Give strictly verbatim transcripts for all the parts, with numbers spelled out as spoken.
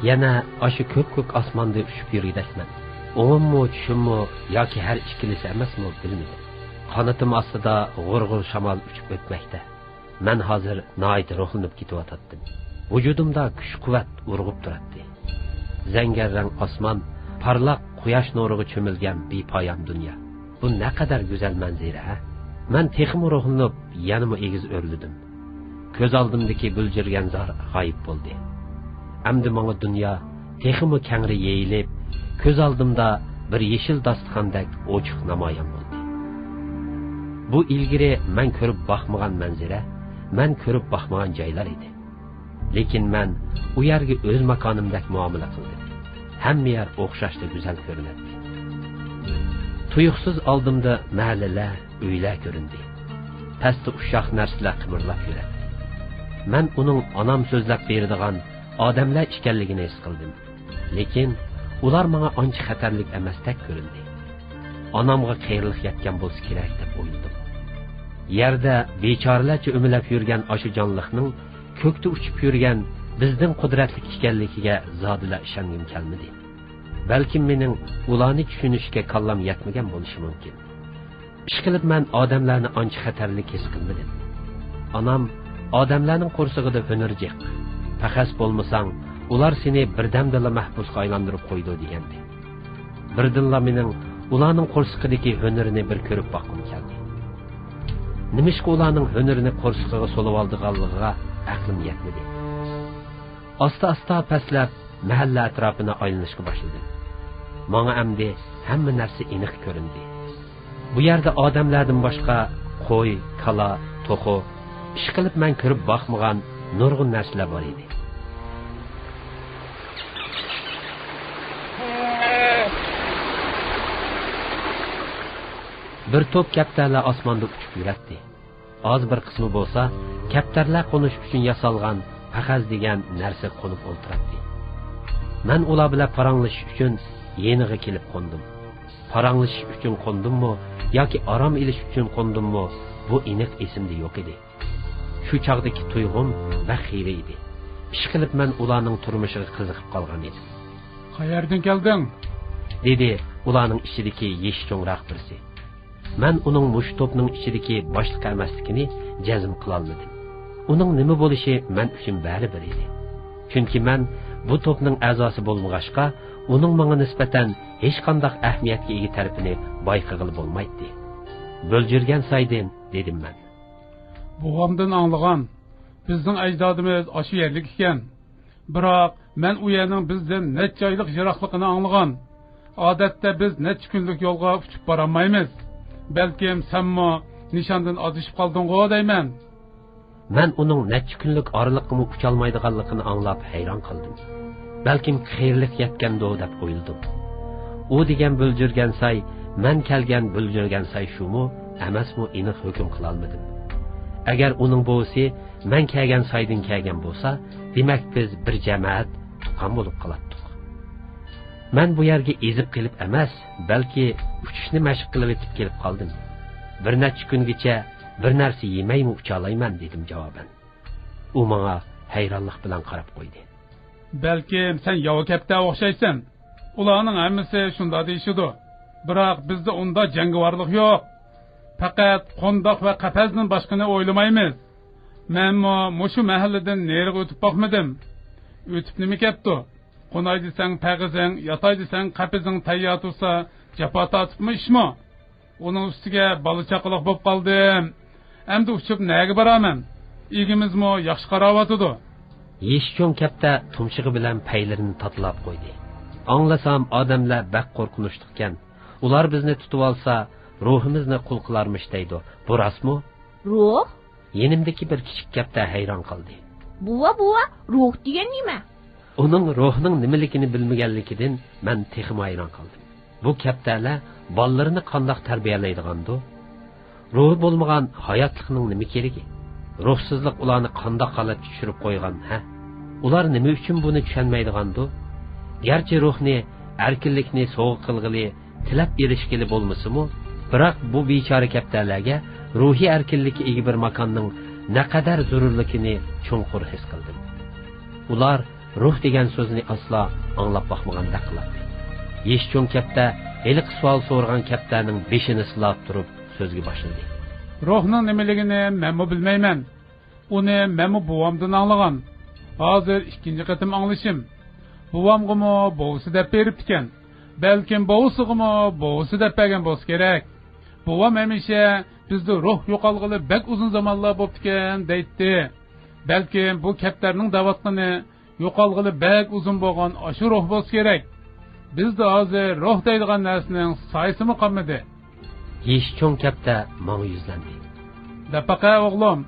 يەنە ئاشۇ كۆپكۆك ئاسماندا ئۇچۇپ يۈرگۈدەكمەن. ئوڭۇممۇ، چۈشۈممۇ ياكى ھەر ئىككىلىسى ئەمەسمۇ، بىلمىدىم. قانىتىم ئاستىدا غۇر-غۇر شامال ئۇچۇپ ئۆتمەكتە. مەن ھازىر ناھايىتى روھلىنىپ كېتىۋاتاتتىم. ۋۇجۇدۇمدا كۈچ-قۇۋۋەت ئۇرغۇپ تۇراتتى. زەڭگەر رەڭ ئاسمان، پارلاق قۇياش نۇرىغا چۆمۈلگەن بىپايان دۇنيا. بۇ نەقەدەر گۈزەل مەنزىرە، ھە؟ مەن تېخىمۇ روھلىنىپ، يەنىمۇ ئېگىز ئۆرلىدىم. كۆز ئالدىمدىكى بۈلجۈرگەن زار غايىب بولدى. ئەمدى ماڭا دۇنيا تېخىمۇ كەڭرى يېيىلىپ، كۆز ئالدىمدا بىر يېشىل داستىخاندەك ئوچۇق نامايان بولدى. بۇ ئىلگىرى مەن كۆرۈپ باقمىغان مەنزىرە، مەن كۆرۈپ باقمىغان جايلار ئىدى. لېكىن مەن ئۇ يەرگە ئۆز ماكانىمدەك مۇئامىلە قىلدىم. ھەممە يەر ئوخشاشلا گۈزەل كۆرۈنەتتى. تۇيۇقسىز ئالدىمدا مەھەللىلەر، ئۆيلەر كۆرۈندى. پەستە ئۇششاق نەرسىلەر قىمىرلاپ يۈرەتتى. مەن ئۇنىڭ ئانام سۆزلەپ بېرىدىغان ئادەملەر ئىكەنلىكىنى ھېس قىلدىم. لېكىن ئۇلار ماڭا ئانچە خەتەرلىك ئەمەستەك كۆرۈندى. ئانامغا قېرىلىق يەتكەن بولسا كېرەك دەپ ئويلىدىم. يەردە بىچارىلەرچە ئۆمىلەپ يۈرگەن ئاشۇ جانلىقنىڭ كۆكتە ئۇچۇپ يۈرگەن بىزدىن قۇدرەتلىك ئىكەنلىكىگە زادىلا ئىشەنگۈم كەلمىدى. بەلكىم مېنىڭ ئۇلارنى چۈشىنىشكە كاللام يەتمىگەن بولۇشى مۇمكىن. ئىشقىلىپ مەن ئادەملەرنى ئانچە خەتەرلىك ھېس قىلمىدىم. ئانام، ئادەملەرنىڭ قورسىقىدا ھۈنەر جىق. پەخەس بولمىساڭ، ئۇلار سېنى بىردەمدىلا مەھبۇسقا ئايلاندۇرۇپ قويىدۇ، دېگەنىدى. بىردىنلا مېنىڭ ئۇلارنىڭ قورسىقىدىكى ھۈنىرىنى بىر كۆرۈپ باققۇم كەلدى. نېمىشقا ئۇلارنىڭ ھۈنىرىنى قورسىقىغا سولىۋالىدىغانلىقىغا ئەقلىم يەتمىدى. ئاستا-ئاستا پەسلەپ، مەھەللە ئەتراپىنى ئايلىنىشقا باشلىدىم. ماڭا ئەمدى ھەممە نەرسە ئېنىق كۆرۈندى. بۇ يەردە ئادەملەردىن باشقا قوي، كالا، توخۇ، ئىشقىلىپ مەن كۆرۈپ باقمىغان نۇرغۇن نەرسىلەر بار ئىدى. بىر توپ كەپتەرلەر ئاسماندا ئۇچۇپ يۈرەتتى. ئاز بىر قىسمى بولسا كەپتەرلەر قونۇش ئۈچۈن ياسالغان پەخەز دېگەن نەرسىگە قونۇپ ئولتۇراتتى. مەن ئۇلار بىلەن پاراڭلىشىش ئۈچۈن يېنىغا كېلىپ قوندۇم. پاراڭلىشىش ئۈچۈن قوندۇممۇ ياكى ئارام ئېلىش ئۈچۈن قوندۇممۇ، بۇ ئېنىق ئېسىمدە يوق ئىدى. شۇ چاغدىكى تۇيغۇم بەك خىرە ئىدى. ئىشقىلىپ مەن ئۇلارنىڭ تۇرمۇشىغا قىزىقىپ قالغان ئىدىم. «قەيەردىن كەلدىڭ؟» دېدى ئۇلارنىڭ ئىچىدىكى يېشى چوڭراق بىرسى. مەن ئۇنىڭ مۇشۇ توپنىڭ ئىچىدىكى باشلىقى ئەمەسلىكىنى جەزم قىلالمىدىم. ئۇنىڭ نېمە بولۇشى مەن ئۈچۈن بەرىبىر ئىدى. چۈنكى مەن بۇ توپنىڭ ئەزاسى بولمىغاچقا، ئۇنىڭ ماڭا نىسبەتەن ھېچقانداق ئەھمىيەتكە ئىگە تەرىپىنى بايقىغىلى بولمايتتى. بۆلجۈرگەن سايدىن، دېدىم مەن. بوۋامدىن ئاڭلىغان، بىزنىڭ ئەجدادىمىز ئاشۇ يەرلىك ئىكەن. بىراق مەن ئۇ يەرنىڭ بىزدىن نەچچە ئايلىق يىراقلىقىنى ئاڭلىغان. ئادەتتە بىز نەچچە كۈنلۈك يولغا ئۇچۇپ بارالمايمىز. بەلكىم سەنمۇ نىشاندىن ئادىشىپ قالدىڭغۇ دەيمەن. مەن ئۇنىڭ نەچچە كۈنلۈك ئارىلىققىمۇ ئۇچالمايدىغانلىقىنى ئاڭلاپ ھەيران قالدىم. بەلكىم قېرىلىق يەتكەندۇ دەپ ئويلىدىم. ئۇ دېگەن بۆلجۈرگەن ساي مەن كەلگەن بۆلجۈرگەن ساي شۇمۇ ئەمەسمۇ ئېنىق ھۆكۈم قىلالمىدىم. ئەگەر ئۇنىڭ بوۋىسى مەن كەلگەن سايدىن كەلگەن بولسا، دېمەك بىز بىر جەمەت، تۇغقان بولۇپ قالاتتۇق. مەن بۇ يەرگە ئېزىپ قېلىپ ئەمەس، بەلكى ئۇچۇشنى مەشىق قىلىۋېتىپ كېلىپ قالدىم. بىر نەچچە كۈنگىچە بىر نەرسە يېمەيمۇ ئۇچالايمەن، دېدىم جاۋابەن. ئۇ ماڭا ھەيرانلىق بىلەن قاراپ قويدى. بەلكىم سەن ياۋا كەپتەرگە ئوخشايسەن. ئۇلارنىڭ ھەممىسى شۇنداق دېيىشىدۇ. بىراق بىزدە ئۇنداق جەڭگىۋارلىق يوق. پەقەت قونداق ۋە قەپەسدىن باشقىنى ئويلىمايمىز. مەنمۇ مۇشۇ مەھەللىدىن نېرىغا ئۆتۈپ باقمىدىم. ئۆتۈپ نېمە كەپتۇ؟ قوناي دېسەڭ پەغىزىڭ، ياتاي دېسەڭ قەپىزىڭ تەييار تۇرسا، جاپا تارتىپمۇ ئىشمۇ؟ ئۇنىڭ ئۈستىگە بالا-چاقىلىق بولۇپ قالدىم. ئەمدى ئۇچۇپ نەگە بارارمەن؟ ئىگىمىزمۇ ياخشى قاراۋاتىدۇ. يېشى چوڭ كەپتەر تۇمشۇقى بىلەن پەيلىرىنى تاتىلاپ قويدى. ئاڭلىسام، ئادەملەر بەك قورقۇنچلۇقكەن. ئۇلار بىزنى تۇتۇۋالسا، روھىمىزنى قۇل قىلارمىش دەيدۇ. بۇ راستمۇ؟ روھ؟ يېنىمدىكى بىر كىچىك كەپتەر ھەيران قالدى. بوۋا، بوۋا، روھ دېگەن نېمە؟ ئۇنىڭ روھنىڭ نېمىلىكىنى بىلمىگەنلىكىدىن مەن تېخىمۇ ھەيران قالدىم. بۇ كەپتەرلەر بالىلىرىنى قانداق تەربىيەلەيدىغاندۇ؟ روھى بولمىغان ھاياتلىقنىڭ نېمە كېرىكى؟ روھسىزلىق ئۇلارنى قانداق ھالەتكە چۈشۈرۈپ قويغان، ھە؟ ئۇلار نېمە ئۈچۈن بۇنى چۈشەنمەيدىغاندۇ؟ گەرچە روھنى، ئەركىنلىكنى سوۋغا قىلغىلى، تىلەپ ئېرىشكىلى بولمىسىمۇ، بىراق بۇ بىچارە كەپتەرلەرگە روھىي ئەركىنلىككە ئىگە بىر ماكاننىڭ نەقەدەر زۆرۈرلۈكىنى چوڭقۇر ھېس قىلدىم. ئۇلار روھ دېگەن سۆزنى ئاسلا ئاڭلاپ باقمىغاندەك قىلاتتى. يېشى چوڭ كەپتە ھېلىقى سوئال سورىغان كەپتەرنىڭ بېشىنى سىلاپ تۇرۇپ سۆزگە باشلىدى. روھنىڭ نېمىلىكىنى مەنمۇ بىلمەيمەن. ئۇنى مەنمۇ بوۋامدىن ئاڭلىغان. ھازىر ئىككىنچى قېتىم ئاڭلىشىم. بوۋامغىمۇ بوۋىسى دەپ بېرىپتىكەن. بەلكىم بوۋىسىغىمۇ بوۋىسى دەپ بەرگەن بولسا كېرەك. بوۋام ھەمىشە بىزدە روھ يوقالغىلى بەك ئۇزۇن زامانلار بوپتىكەن دەيتتى. بەلكىم بۇ كەپتەرنىڭ دەۋاتقىنى يوقالغىلى بەك ئۇزۇن بولغان ئاشۇ روھ بولسا كېرەك. بىزدە ھازىر روھ دەيدىغان نەرسىنىڭ سايىسىمۇ قالمىدى. يېشى چوڭ كەپتە ماڭا يۈزلەندى. دەپ باقە ئوغلۇم،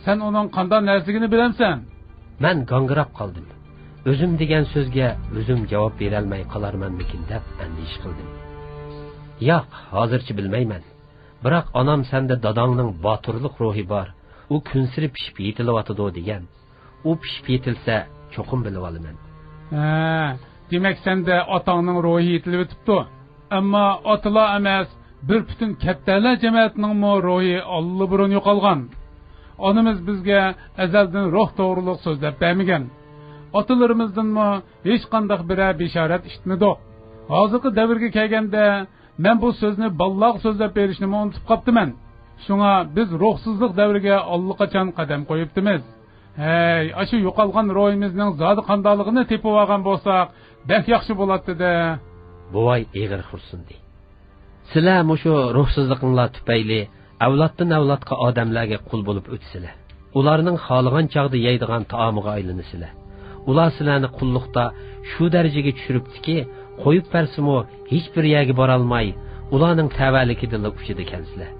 سەن ئۇنىڭ قانداق نەرسىلىكىنى بىلەمسەن؟ مەن گاڭگىراپ قالدىم. ئۆزۈم دېگەن سۆزگە ئۆزۈم جاۋاب بېرەلمەي قالارمەنمىكىن دەپ ئەندىشە قىلدىم. ياق، ھازىرچە بىلمەيمەن. بىراق ئانام سەندە داداڭنىڭ باتۇرلۇق روھى بار، ئۇ كۈنسېرى پىشىپ يېتىلىۋاتىدۇ دېگەن. ئۇ پىشىپ يېتىلسە چوقۇم بىلىۋالىمەن. ھە، دېمەك سەندە ئاتاڭنىڭ روھى يېتىلىۋېتىپتۇ. ئەمما ئاتىلا ئەمەس، بىر پۈتۈن كەپتەرلەر جەمەتىنىڭمۇ روھى ئاللىبۇرۇن يوقالغان. ئانىمىز بىزگە ئەزەلدىن روھ توغرۇلۇق سۆزلەپ بەرمىگەن. ئاتىلىرىمىزدىنمۇ ھېچقانداق بىرەر بېشارەت ئىشىتمىدۇق. ھازىرقى دەۋرگە كەلگەندە، مەن بۇ سۆزنى بالىلارغا سۆزلەپ بېرىشنىمۇ ئۇنتۇپ قاپتىمەن. شۇڭا بىز روھسىزلىق دەۋرىگە ئاللىقاچان قەدەم قويۇپتىمىز. ھەي، ئاشۇ يوقالغان روھىمىزنىڭ زادى قانداقلىقىنى تېپىۋالغان بولساق، بەك ياخشى بولاتتى-دە. بوۋاي ئېغىر خورسۇندى. سىلەر مۇشۇ روھسىزلىقىڭلار تۈپەيلى ئەۋلادتىن ئەۋلادقا ئادەملەرگە قۇل بولۇپ ئۆتىسىلەر. ئۇلارنىڭ خالىغان چاغدا يەيدىغان تائامىغا ئايلىنىسىلەر. ئۇلار سىلەرنى قۇللۇقتا شۇ دەرىجىگە چۈشۈرۈپتىكى، قويۇپ بەرسىمۇ ھېچبىر يەرگە بارالماي، ئۇلارنىڭ تەۋەلىكىدىلا ئۇچىدىكەنسىلەر.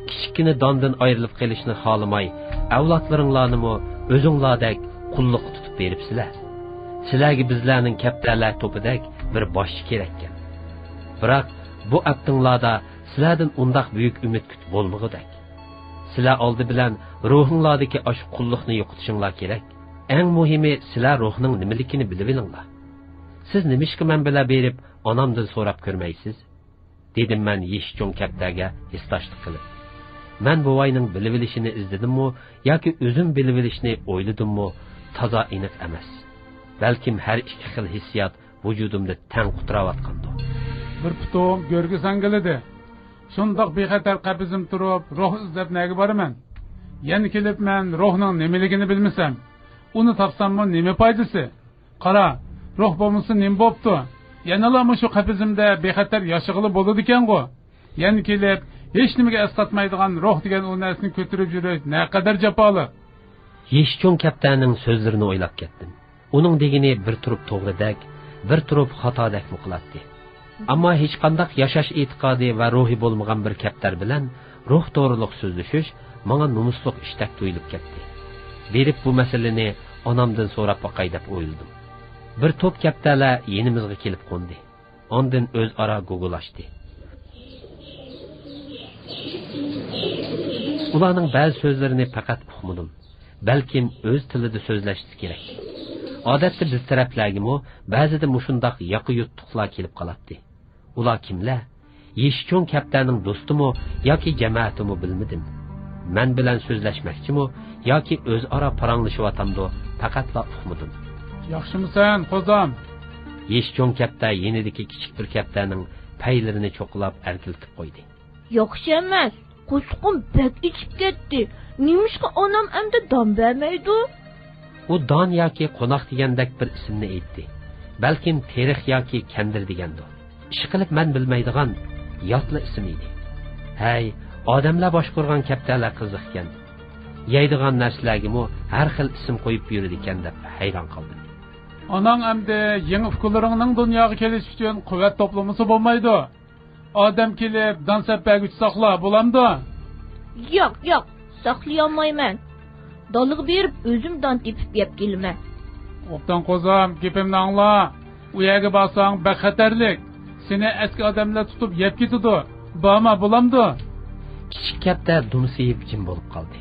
كىچىككىنە داندىن ئايرىلىپ قېلىشنى خالىماي، ئەۋلادلىرىڭلارنىمۇ ئۆزۈڭلاردەك قۇللۇققا تۇتۇپ بېرىپسىلەر. سىلەرگە بىزلەرنىڭ كەپتەرلەر توپىدەك بىر باشچى كېرەككەن. بىراق بۇ ئەپتىڭلاردا سىلەردىن ئۇنداق بۈيۈك ئۈمىد كۈتۈپ بولمىغۇدەك. سىلەر ئالدى بىلەن روھۇڭلاردىكى ئاشۇ قۇللۇقنى يوقىتىشىڭلار كېرەك. ئەڭ مۇھىمى، سىلەر روھنىڭ نېمىلىكىنى بىلىۋېلىڭلار. سىز نېمىشقا مەن بىلەن بېرىپ، ئانامدىن سوراپ كۆرمەيسىز؟ دېدىم مەن يېشى چوڭ كەپتەرگە ھېسداشلىق قىلىپ. مەن بوۋاينىڭ بىلىۋېلىشىنى ئىزدىدىممۇ ياكى ئۆزۈم بىلىۋېلىشنى ئويلىدىممۇ، تازا ئېنىق ئەمەس. بەلكىم ھەر ئىككى خىل ھېسسىيات ۋۇجۇدۇمدا تەڭ قۇتراۋاتقاندۇ. بىر پۇتۇم گۆرگە ساڭگىلىدى. شۇنداق بىخەتەر قەپىسىم تۇرۇپ، روھ ئىزدەپ نەگە بارىمەن؟ يەنە كېلىپ مەن روھنىڭ نېمىلىكىنى بىلمىسەم، ئۇنى تاپساممۇ نېمە پايدىسى؟ قارا، روھ بولمىسا نېمە بوپتۇ؟ يەنىلا مۇشۇ قەپىسىمدە بىخەتەر ياشىغىلى بولىدىكەنغۇ؟ يەنە كېلىپ، ھېچنېمىگە ئەسقاتمايدىغان روھ دېگەن ئۇ نەرسىنى كۆتۈرۈپ يۈرۈش نەقەدەر جاپالىق! يېشى چوڭ كەپتەرنىڭ سۆزلىرىنى ئويلاپ كەتتىم. ئۇنىڭ دېگىنى بىر تۇرۇپ توغرىدەك، بىر تۇرۇپ خاتادەكمۇ قىلاتتى. ئەمما ھېچقانداق ياشاش ئېتىقادى ۋە روھى بولمىغان بىر كەپتەر بىلەن روھ توغرۇلۇق سۆزلىشىش ماڭا نومۇسلۇق ئىشتەك تۇيۇلۇپ كەتتى. بېرىپ بۇ مەسىلىنى ئانامدىن سوراپ باقاي دەپ ئويلىدىم. بىر توپ كەپتەرلەر يېنىمىزغا كېلىپ قوندى. ئاندىن ئۆزئارا گۇگۇلاشتى. ئۇلارنىڭ بەزى سۆزلىرىنى پەقەت ئۇقمىدىم. بەلكىم ئۆز تىلىدا سۆزلەشسە كېرەك. ئادەتتە بىز تەرەپلەرگىمۇ بەزىدە مۇشۇنداق ياقا يۇتتۇقلار كېلىپ قالاتتى. ئۇلار كىملەر؟ يېشى چوڭ كەپتەرنىڭ دوستىمۇ ياكى جەمەتىمۇ بىلمىدىم. مەن بىلەن سۆزلەشمەكچىمۇ ياكى ئۆزئارا پاراڭلىشىۋاتامدۇ، پەقەتلا ئۇقمىدىم. ياخشىمۇسەن، قوزام؟ يېشى چوڭ كەپتەر يېنىدىكى كىچىك بىر كەپتەرنىڭ پەيلىرىنى چوقۇلاپ ئەركىلىتىپ قويدى. ياخشى ئەمەس، قورسىقىم بەك ئېچىپ كەتتى. نېمىشقا ئانام ئەمدى دان بەرمەيدۇ؟ ئۇ دان ياكى قوناق دېگەندەك بىر ئىسىمنى ئېيتتى. بەلكىم تېرىق ياكى كەندىر دېگەندۇ. ئىشقىلىپ مەن بىلمەيدىغان ياتلا ئىسىم ئىدى. ھەي، ئادەملەر باشقۇرغان كەپتەرلەر قىزىقكەن. يەيدىغان نەرسىلەرگىمۇ ھەر خىل ئىسىم قويۇپ يۈرىدىكەن دەپ ھەيران قالدىم. ئاناڭ ئەمدى يېڭى ئۇكىلىرىڭنىڭ دۇنياغا كېلىشى ئۈچۈن قۇۋۋەت توپلىمىسا بولمايدۇ. ئادەم كېلىپ دان سەپ بەرگۈچە ساقلا، بولامدۇ؟ ياق، ياق، ساقلىيالمايمەن. دالىغا بېرىپ ئۆزۈم دان تېپىپ يەپ كېلىمەن. ئوبدان قوزام، گېپىمنى ئاڭلا. ئۇ يەرگە بارساڭ بەك خەتەرلىك. سېنى ئەسكى ئادەملەر تۇتۇپ يەپ كېتىدۇ. بارما، بولامدۇ؟ كىچىك كەپتەر دۇمسىيىپ جىم بولۇپ قالدى.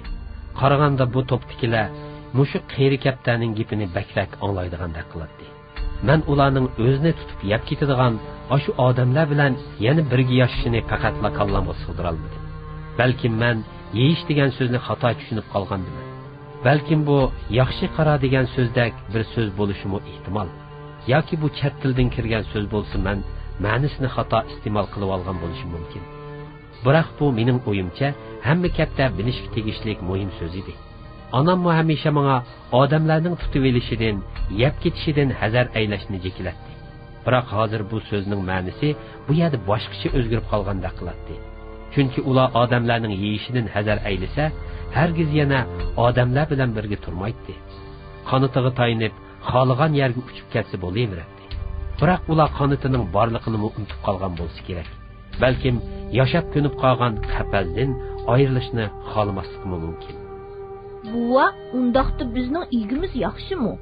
قارىغاندا بۇ توپتىكىلەر مۇشۇ قېرى كەپتەرنىڭ گېپىنى بەكرەك ئاڭلايدىغاندەك قىلاتتى. مەن ئۇلارنىڭ ئۆزىنى تۇتۇپ يەپ كېتىدىغان ئاشۇ ئادەملەر بىلەن يەنە بىرگە ياشىشىنى پەقەتلا كاللامغا سىغدۇرالمىدىم. بەلكىم مەن يېيىش دېگەن سۆزنى خاتا چۈشىنىپ قالغاندىمەن. بەلكىم بۇ ياخشى قارا دېگەن سۆزدەك بىر سۆز بولۇشىمۇ ئېھتىمال. ياكى بۇ چەت تىلدىن كىرگەن سۆز بولسا، مەن مەنىسىنى خاتا ئىستېمال قىلىۋالغان بولۇشۇم مۇمكىن. بىراق بۇ، مېنىڭ ئويۇمچە، ھەممە كەپتەر بىلىشكە تېگىشلىك مۇھىم سۆز ئىدى. ئاناممۇ ھەمىشە ماڭا ئادەملەرنىڭ تۇتۇۋېلىشىدىن، يەپ كېتىشىدىن ھەزەر ئەيلەشنى جېكىلەتتى. بىراق ھازىر بۇ سۆزنىڭ مەنىسى بۇ يەردە باشقىچە ئۆزگىرىپ قالغاندەك قىلاتتى. چۈنكى ئۇلار ئادەملەرنىڭ يېيىشىدىن ھەزەر ئەيلىسە، ھەرگىز يەنە ئادەملەر بىلەن بىرگە تۇرمايتتى. قانىتىغا تايىنىپ، خالىغان يەرگە ئۇچۇپ كەتسە بولۇۋېرەتتى. بىراق ئۇلار قانىتىنىڭ بارلىقىنىمۇ ئۇنتۇپ قالغان بولسا كېرەك. بەلكىم ياشاپ كۆنۈپ قالغان قەپەزدىن ئايرىلىشنى خالىماسلىقىمۇ مۇمكىن. بوۋا، ئۇنداقتا بىزنىڭ ئىگىمىز ياخشىمۇ؟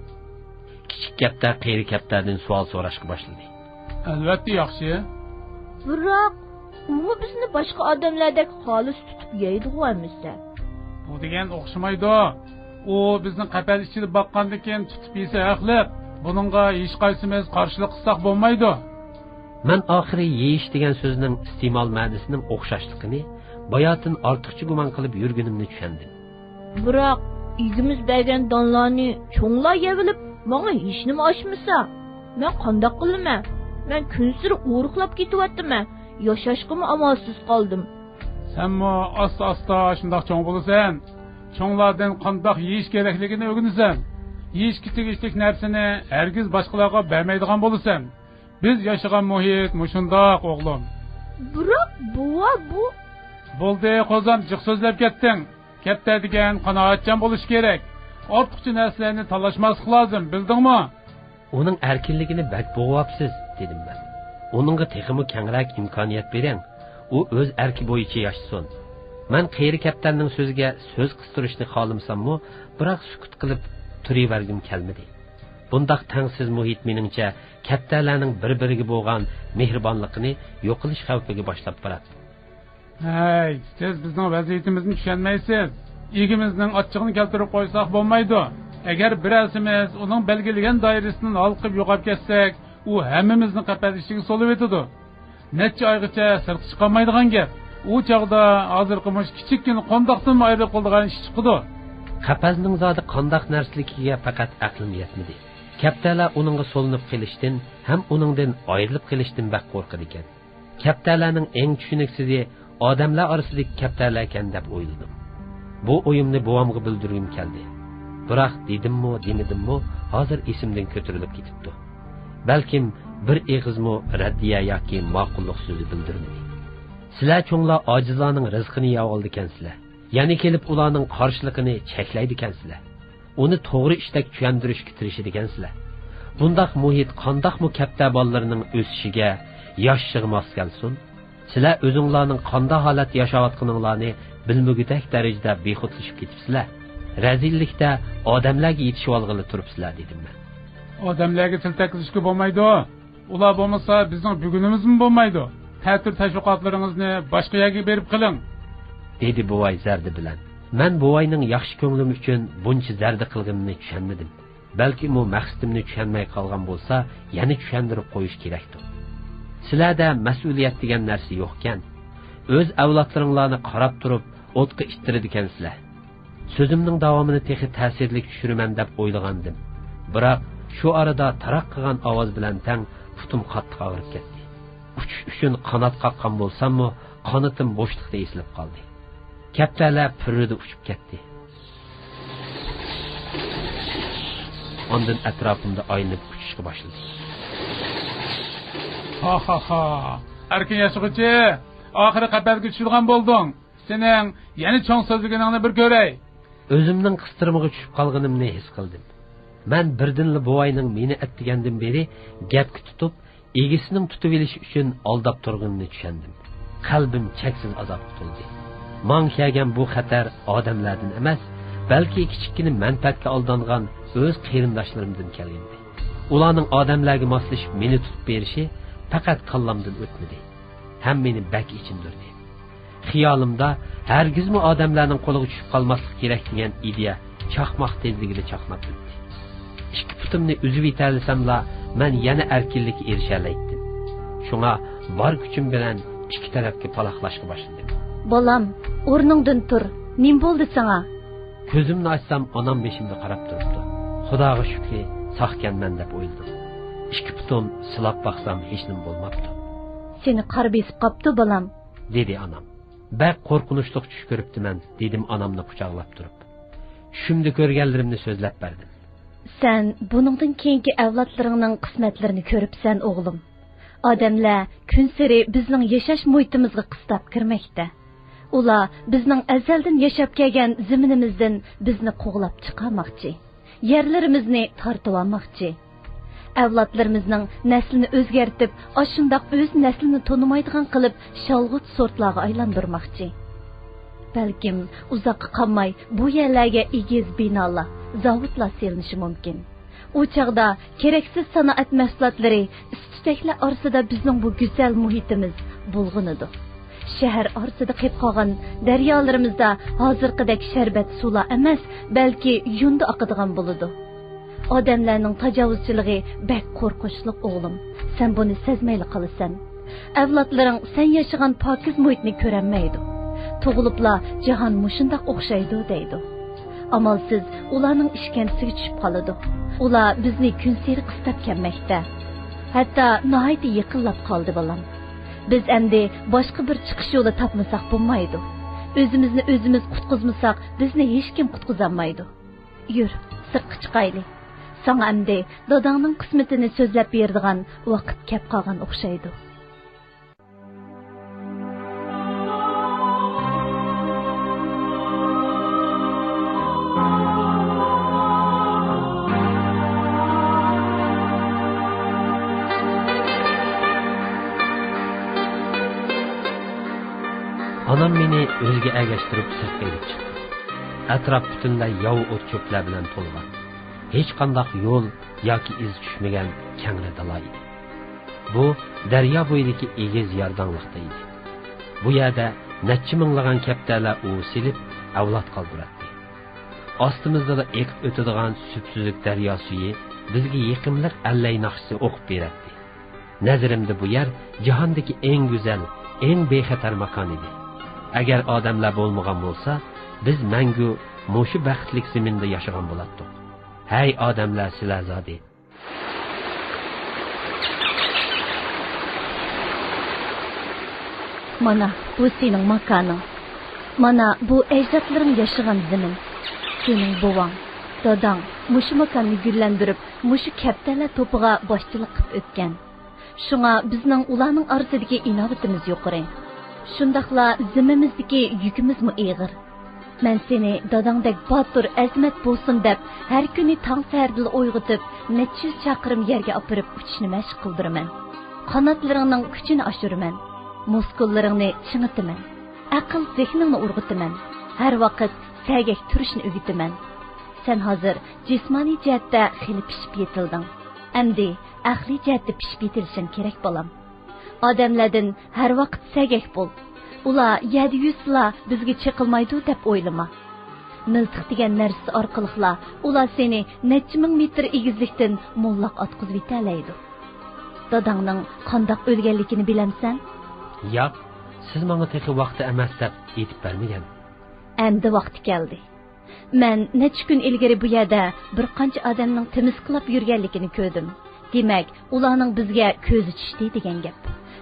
كىچىك كەپتەر قېرى كەپتەردىن سوئال سوراشقا باشلىدى. ئەلۋەتتە ياخشى. بىراق، ئۇمۇ بىزنى باشقا ئادەملەردەك خالىس تۇتۇپ يەيدىغۇ ئەمىسە؟ بۇ دېگەن ئوخشىمايدۇ. ئۇ بىزنى قەپەس ئىچىدە باققاندىن كېيىن تۇتۇپ يېسە ھەقلىق. بۇنىڭغا ھېچقايسىمىز قارشىلىق قىلساق بولمايدۇ. مەن ئاخىرى يېيىش دېگەن سۆزنىڭ ئىستېمال مەنىسىنىڭ ئوخشاشلىقىنى باياتىن ئارتۇقچە گۇمان قىلىپ يۈرگىنىمنى چۈشەندىم. بىراق، ئىگىمىز بەرگەن دانلارنى چوڭلار يەۋېلىپ، ماڭا ھېچنېمە ئاچمىسا، مەن قانداق قىلىمەن؟ مەن كۈنسېرى ئورۇقلاپ كېتىۋاتىمەن، ياشاشقىمۇ ئامالسىز قالدىم. سەنمۇ ئاستا-ئاستا شۇنداق چوڭ بولىسەن. چوڭلاردىن قانداق يېيىش كېرەكلىكىنى ئۆگىنىسەن. يېيىشكە تېگىشلىك نەرسىنى ھەرگىز باشقىلارغا بەرمەيدىغان بولىسەن. بىز ياشىغان مۇھىت مۇشۇنداق، ئوغلۇم. بىراق، بوۋا، بۇ. بولدى، قوزام، جىق سۆزلەپ كەتتىڭ. كەپتەر دېگەن قانائەتچان بولۇشى كېرەك. ئارتۇقچە نەرسىلەرنى تالاشماسلىق لازىم، بىلدىڭمۇ؟ ئۇنىڭ ئەركىنلىكىنى بەك بوغۇۋاپسىز، دېدىم مەن. ئۇنىڭغا تېخىمۇ كەڭرەك ئىمكانىيەت بېرىڭ. ئۇ ئۆز ئەركى بويىچە ياشىسۇن. مەن قېرى كەپتەرنىڭ سۆزىگە سۆز قىستۇرۇشنى خالىمىساممۇ، بىراق سۈكۈت قىلىپ تۇرۇۋەرگۈم كەلمىدى. بۇنداق تەڭسىز مۇھىت، مېنىڭچە، كەپتەرلەرنىڭ بىر-بىرىگە بولغان مېھرىبانلىقىنى يوقىلىش خەۋپىگە باشلاپ باراتتى. ھەي، سىز بىزنىڭ ۋەزىيىتىمىزنى چۈشەنمەيسىز. ئىگىمىزنىڭ ئاچچىقىنى كەلتۈرۈپ قويساق بولمايدۇ. ئەگەر بىرەرسىمىز ئۇنىڭ بەلگىلىگەن دائىرىسىدىن ھالقىپ يوقاپ كەتسەك، ئۇ ھەممىمىزنى قەپەس ئىچىگە سولىۋېتىدۇ. نەچچە ئايغىچە سىرتقا چىقالمايدىغان گەپ. ئۇ چاغدا ھازىرقى مۇشۇ كىچىككىنە قونداقتىنمۇ ئايرىلىپ قالىدىغان ئىش چىقىدۇ. قەپەسنىڭ زادى قانداق نەرسىلىكىگە پەقەت ئەقلىم يەتمىدى. كەپتەرلەر ئۇنىڭغا سولىنىپ قېلىشتىن ھەم ئۇنىڭدىن ئايرىلىپ قېلىشتىن بەك قورقىدىكەن. كەپتەرلەرنىڭ ئەڭ چۈشىنىكسىزى ئادەملەر ئارىسىدىكى كەپتەرلەركەن دەپ ئويلىدىم. بۇ ئويۇمنى بوۋامغا بىلدۈرگۈم كەلدى. بىراق دېدىممۇ، دېمىدىممۇ، ھازىر ئېسىمدىن كۆتۈرۈلۈپ كېتىپتۇ. بەلكىم بىر ئېغىزمۇ رەددىيە ياكى ماقۇللۇق سۆزى بىلدۈرمىدى. سىلەر چوڭلار ئاجىزلارنىڭ رىزقىنى يەۋالىدىكەنسىلەر. يەنە كېلىپ ئۇلارنىڭ قارشىلىقىنى چەكلەيدىكەنسىلەر. ئۇنى توغرا ئىشتەك چۈشەندۈرۈشكە تىرىشىدىكەنسىلەر. بۇنداق مۇھىت قانداقمۇ كەپتەر بالىلىرىنىڭ ئۆسۈشىگە، ياشىشىغا ماس كەلسۇن؟ سىلەر ئۆزۈڭلارنىڭ قانداق ھالەتتە ياشاۋاتقىنىڭلارنى بىلمىگۈدەك دەرىجىدە بىخۇدلىشىپ كېتىپسىلەر. رەزىللىكتە ئادەملەرگە يېتىشىۋالغىلى تۇرۇپسىلەر، دېدىم مەن. ئادەملەرگە تىل تەگكۈزۈشكە بولمايدۇ. ئۇلار بولمىسا، بىزنىڭ بۈگۈنىمىزمۇ بولمايدۇ. تەتۈر تەشۋىقاتلىرىڭىزنى باشقا يەرگە بېرىپ قىلىڭ، دېدى بوۋاي زەردە بىلەن. مەن بوۋاينىڭ ياخشى كۆڭلۈم ئۈچۈن بۇنچە زەردە قىلغىنىنى چۈشەنمىدىم. بەلكىم ئۇ مەقسىتىمنى چۈشەنمەي قالغان بولسا، يەنە چۈشەندۈرۈپ قويۇش كېرەكتۇ. سىلەردە مەسئۇلىيەت دېگەن نەرسە يوقكەن. ئۆز ئەۋلادلىرىڭلارنى قاراپ تۇرۇپ ئوتقا ئىتتىرىدىكەنسىلەر. سۆزۈمنىڭ داۋامىنى تېخى تەسىرلىك چۈشۈرىمەن دەپ ئويلىغانىدىم. بىراق شۇ ئارىدا تاراق قىلغان ئاۋاز بىلەن تەڭ پۇتۇم قاتتىق ئاغرىپ كەتتى. ئۇچۇش ئۈچۈن قانات قاققان بولساممۇ، قانىتىم بوشلۇقتا ئېسىلىپ قالدى. كەپتەرلەر پۈررىدە ئۇچۇپ كەتتى. ئاندىن ئەتراپىمدا ئايلىنىپ ئۇچۇشقا باشلىدى. ھا، ھا، ھا. ئەركىن ياشىغۇچى، ئاخىرى قەپەسكە چۈشىدىغان بولدۇڭ. سېنىڭ يەنە چوڭ سۆزلىگىنىڭنى بىر كۆرەي. ئۆزۈمنىڭ قىستىرمىغا چۈشۈپ قالغىنىمنى ھېس قىلدىم. مەن بىردىنلا بوۋاينىڭ مېنى ئەتىگەندىن بېرى گەپكە تۇتۇپ، ئىگىسىنىڭ تۇتۇۋېلىشى ئۈچۈن ئالداپ تۇرغىنىنى چۈشەندىم. قەلبىم چەكسىز ئازابقا تولدى. ماڭا كەلگەن بۇ خەتەر ئادەملەردىن ئەمەس، بەلكى كىچىككىنە مەنپەئەتكە ئالدانغان ئۆز قېرىنداشلىرىمدىن كەلگەنىدى. ئۇلارنىڭ ئادەملەرگە ماسلىشىپ مېنى تۇتۇپ بېرىشى پەقەت كاللامدىن ئۆتمىدى. ھەم مېنى بەك ئېچىندۇردى. خىيالىمدا ھەرگىزمۇ ئادەملەرنىڭ قولىغا چۈشۈپ قالماسلىق كېرەك دېگەن ئىدىيە چاقماق تېزلىكىدە چاقناپ ئۆتتى. ئىككى پۇتۇمنى ئۈزۈۋېتەلىسەملا، مەن يەنە ئەركىنلىككە ئېرىشەلەيتتىم. شۇڭا بار كۈچۈم بىلەن ئىككى تەرەپكە پالاقلاشقا باشلىدىم. بالام، ئورنۇڭدىن تۇر. نېمە بولدى ساڭا؟ كۆزۈمنى ئاچسام، ئانام بېشىمدا قاراپ تۇرۇپتۇ. خۇداغا شۈكرى، ساقكەنمەن دەپ ئويلىدىم. ئىككى پۇتۇم سىلاپ باقسام، ھېچنېمە بولماپتۇ. سېنى قار بېسىپ قاپتۇ، بالام، دېدى ئانام. بەك قورقۇنچلۇق چۈش كۆرۈپتىمەن، دېدىم ئانامنى قۇچاقلاپ تۈرۈپ. چۈشۈمدە كۆرگەنلىرىمنى سۆزلەپ بەردىم. سەن بۇنىڭدىن كېيىنكى ئەۋلادلىرىڭنىڭ قىسمەتلىرىنى كۆرۈپسەن، ئوغلۇم. ئادەملەر كۈنسېرى بىزنىڭ ياشاش مۇھىتىمىزغا قىستاپ كىرمەكتە. ئۇلار بىزنىڭ ئەزەلدىن ياشاپ كەلگەن زېمىنىمىزدىن بىزنى قوغلاپ چىقارماقچى. يەرلىرىمىزنى تارتىۋالماقچى. ئەۋلادلىرىمىزنىڭ نەسلىنى ئۆزگەرتىپ، ئاشۇنداق ئۆز نەسلىنى تونۇمايدىغان قىلىپ شالغۇت سورتلارغا ئايلاندۇرماقچى. بەلكىم ئۇزاققا قالماي بۇ يەرلەرگە ئېگىز بىنالار، زاۋۇتلار سېلىنىشى مۇمكىن. ئۇ چاغدا كېرەكسىز سانائەت مەھسۇلاتلىرى، ئىس-تۈتەكلەر ئارىسىدا بىزنىڭ بۇ گۈزەل مۇھىتىمىز بۇلغىنىدۇ. شەھەر ئارىسىدا قېلىپ قالغان دەريالىرىمىزدا ھازىرقىدەك شەربەت سۇلار ئەمەس، بەلكى يۇندى ئاقىدىغان بولىدۇ. ئادەملەرنىڭ تاجاۋۇزچىلىقى بەك قورقۇنچلۇق، ئوغلۇم. سەن بۇنى سەزمەيلا قالىسەن. ئەۋلادلىرىڭ سەن ياشىغان پاكىز مۇھىتنى كۆرەلمەيدۇ. تۇغۇلۇپلا جاھان مۇشۇنداق ئوخشايدۇ دەيدۇ. ئامالسىز ئۇلارنىڭ ئىشكەنجىسىگە چۈشۈپ قالىدۇ. ئۇلار بىزنى كۈنسېرى قىستاپ كەلمەكتە. ھەتتا ناھايىتى يېقىنلاپ قالدى، بالام. بىز ئەمدى باشقا بىر چىقىش يولى تاپمىساق بولمايدۇ. ئۆزىمىزنى ئۆزىمىز قۇتقۇزمىساق، بىزنى ھېچكىم قۇتقۇزالمايدۇ. يۈر، سىرتقا چىقايلى. ساڭا ئەمدى داداڭنىڭ قىسمىتىنى سۆزلەپ بېرىدىغان ۋاقىت كەپ قالغان ئوخشايدۇ. ئانام مېنى ئۆيىگە ئەگەشتۈرۈپ سىرتقا ئېلىپ چىقتى. ئەتراپ پۈتۈنلەي ياۋا ئوت-چۆپلەر بىلەن تولغان. ھېچقانداق يول ياكى ئىز چۈشمىگەن كەڭرى دالا ئىدى. بۇ دەريا بويىدىكى ئېگىز يارداڭلىقتا ئىدى. بۇ يەردە نەچچە مىڭلىغان كەپتەرلەر ئۇۋا سېلىپ، ئەۋلاد قالدۇراتتى. ئاستىمىزدىلا ئېقىپ ئۆتىدىغان سۈپسۈزۈك دەريا سۈيى بىزگە يېقىملىق ئەللەي ناخشىسى ئوقۇپ بېرەتتى. نەزىرىمدە بۇ يەر جاھاندىكى ئەڭ گۈزەل، ئەڭ بىخەتەر ماكان ئىدى. ئەگەر ئادەملەر بولمىغان بولسا، بىز مەڭگۈ مۇشۇ بەختلىك زېمىندا ياشىغان بولاتتۇق. ھەي ئادەملەر، سىلەر زادى! مانا، بۇ سېنىڭ ماكانىڭ. مانا، بۇ ئەجدادلىرىڭ ياشىغان زېمىن. سېنىڭ بوۋاڭ، داداڭ مۇشۇ ماكاننى گۈللەندۈرۈپ، مۇشۇ كەپتەرلەر توپىغا باشچىلىق قىلىپ ئۆتكەن. شۇڭا بىزنىڭ ئۇلارنىڭ ئارىسىدىكى ئىناۋىتىمىز يۇقىرى. شۇنداقلا زىممىمىزدىكى يۈكىمىزمۇ ئېغىر. مەن سېنى داداڭدەك باتۇر، ئەزىمەت بولسۇن دەپ، ھەر كۈنى تاڭ سەھەردىلا ئويغىتىپ، نەچچە يۈز چاقىرىم يەرگە ئاپىرىپ ئۇچۇشنى مەشىق قىلدۇرىمەن. قاناتلىرىڭنىڭ كۈچىنى ئاشۇرىمەن. مۇسكۇللىرىڭنى چىڭىتىمەن. ئەقىل زېھنىڭنى ئۇرغۇتىمەن. ھەر ۋاقىت سەگەك تۇرۇشنى ئۆگىتىمەن. سەن ھازىر جىسمانىي جەھەتتە خېلى پىشىپ يېتىلدىڭ. ئەمدى ئەقلىي جەھەتتە پىشىپ يېتىلىشىڭ كېرەك، بالام. ئادەملەردىن ھەر ۋاقىت سەگەك بول. ئۇلار يەردە يۈرسىلا بىزگە چېقىلمايدۇ دەپ ئويلىما. مىلتىق دېگەن نەرسىسى ئارقىلىقلا ئۇلار سېنى نەچچە مىڭ مېتىر ئېگىزلىكتىن موللاق ئاتقۇزۇۋېتەلەيدۇ. داداڭنىڭ قانداق ئۆلگەنلىكىنى بىلەمسەن؟ ياق، سىز ماڭا تېخى ۋاقتى ئەمەس دەپ ئېيتىپ بەرمىگەن. ئەمدى ۋاقتى كەلدى. مەن نەچچە كۈن ئىلگىرى بۇ يەردە بىر قانچە ئادەمنىڭ تىمىسكىلاپ يۈرگەنلىكىنى كۆردۈم. دېمەك، ئۇلارنىڭ بىزگە كۆزى چۈشتى دېگەن گەپ.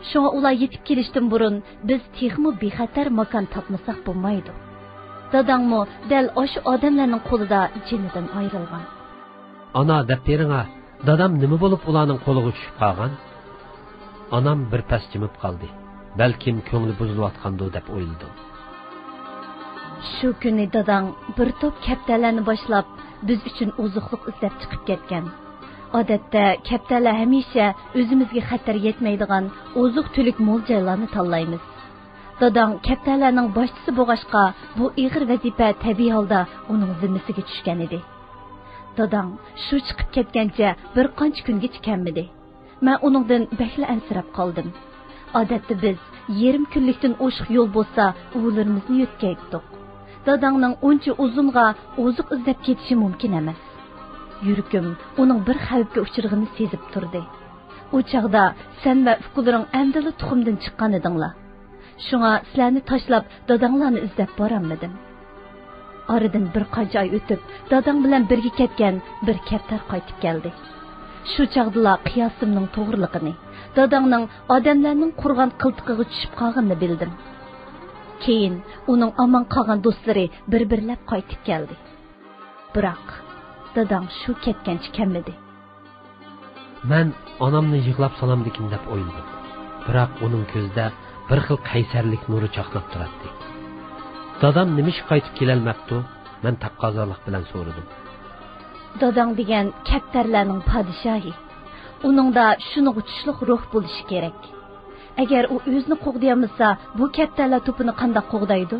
شۇڭا ئۇلار يېتىپ كېلىشتىن بۇرۇن بىز تېخىمۇ بىخەتەر ماكان تاپمىساق بولمايدۇ. داداڭمۇ دەل ئاشۇ ئادەملەرنىڭ قولىدا جېنىدىن ئايرىلغان. ئانا، دەپ بېرىڭا، دادام نېمە بولۇپ ئۇلارنىڭ قولىغا چۈشۈپ قالغان؟ ئانام بىر پەس جىمىپ قالدى. بەلكىم كۆڭلى بۇزۇلۇۋاتقاندۇ دەپ ئويلىدىم. شۇ كۈنى داداڭ بىر توپ كەپتەرلەرنى باشلاپ، بىز ئۈچۈن ئوزۇقلۇق ئىزدەپ چىقىپ كەتكەن. ئادەتتە كەپتەرلەر ھەمىشە ئۆزىمىزگە خەتەر يەتمەيدىغان ئوزۇق-تۈلۈك مول جايلارنى تاللايمىز. داداڭ كەپتەرلەرنىڭ باشچىسى بولغاچقا، بۇ ئېغىر ۋەزىپە تەبىئىي ھالدا ئۇنىڭ زىممىسىگە چۈشكەن ئىدى. داداڭ شۇ چىقىپ كەتكەنچە بىر قانچە كۈنگىچە كەلمىدى. مەن ئۇنىڭدىن بەكلا ئەنسىرەپ قالدىم. ئادەتتە بىز يېرىم كۈنلۈكتىن ئوشۇق يول بولسا ئۇۋىلىرىمىزنى يۆتكەيتتۇق. داداڭنىڭ ئۇنچە ئۇزۇنغا ئوزۇق ئىزدەپ كېتىشى مۇمكىن ئەمەس. يۈرىكىم ئۇنىڭ بىر خەۋپكە ئۇچرىغىنى سېزىپ تۇردى. ئۇ چاغدا سەن ۋە ئۇكىلىرىڭ ئەمدىلا تۇخۇمدىن چىققان ئىدىڭلار. شۇڭا سىلەرنى تاشلاپ داداڭلارنى ئىزدەپ بارالمىدىم. ئارىدىن بىر قانچە ئاي ئۆتۈپ، داداڭ بىلەن بىرگە كەتكەن بىر كەپتەر قايتىپ كەلدى. شۇ چاغدىلا قىياسىمنىڭ توغرىلىقىنى، داداڭنىڭ ئادەملەرنىڭ قۇرغان قىلتىقىغا چۈشۈپ قالغىنىنى بىلدىم. كېيىن ئۇنىڭ ئامان قالغان دوستلىرى بىر-بىرلەپ قايتىپ كەلدى. بىراق، داداڭ شۇ كەتكەنچە كەلمىدى. مەن ئانامنى يىغلاپ سالامدىكىن دەپ ئويلىدىم. بىراق ئۇنىڭ كۆزىدە بىر خىل قەيسەرلىك نۇرى چاقناپ تۇراتتى. دادام نېمىشقا قايتىپ كېلەلمەپتۇ؟ مەن تەقەززالىق بىلەن سورىدىم. داداڭ دېگەن كەپتەرلەرنىڭ پادىشاھى. ئۇنىڭدا شۇنىڭغا چۈشلۈك روھ بولۇشى كېرەك. ئەگەر ئۇ ئۆزىنى قوغدىيالمىسا، بۇ كەپتەرلەر توپىنى قانداق قوغدايدۇ؟